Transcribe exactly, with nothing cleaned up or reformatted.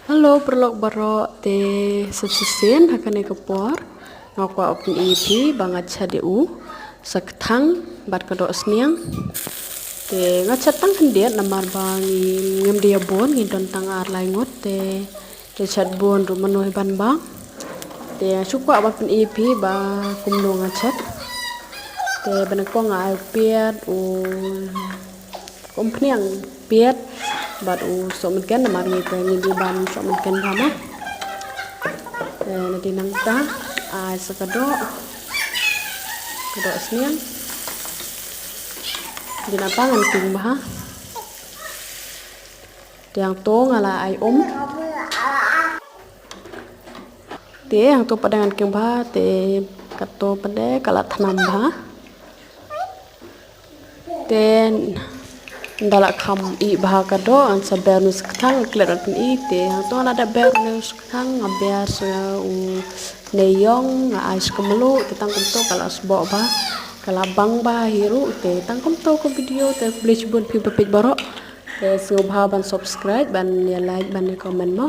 Hello paralok baroh, te sa shisien ha kane ka por nga kwah ban pyni ïa phi ba nga chet ïa u sa kthang bad ka doh sniang. Te nga chet tang khyndiat namar ba ngi ngim da ïa bun, ngi don tang ar lai ngut, te te chet bun ruh mano hi ban bang. Te nga shu kwah ban pyni ïa phi ba kumno nga chet. Te ba nyngkong nga ai u piat, u kumphniang piat bad u sohmynken, namar ngi te ngi dei ban sohmynken bha ma. Te nadien nangta ai sa ka doh, ka doh sniang. Nadien nangta ngan king bha. Te hangto nga la ai um. Te hangto pat ngan king bha, te kato pat de ka la thnam bha. Te nda la kham ih bha ka doh, ngan sa ber noh sa kthang, klet ban pyni. Te hangto nga la dep ber noh sa kthang, nga ber sa u neiïong, nga ai sa ka mluh, te tang kumto ka la sboh bha, ka la bang bha hi ruh. Te tang kumto ka video, te khublei shibun phi ba peit baroh. Te sngewbha ban subscribe, ban ïa like, ban ïa comment mo.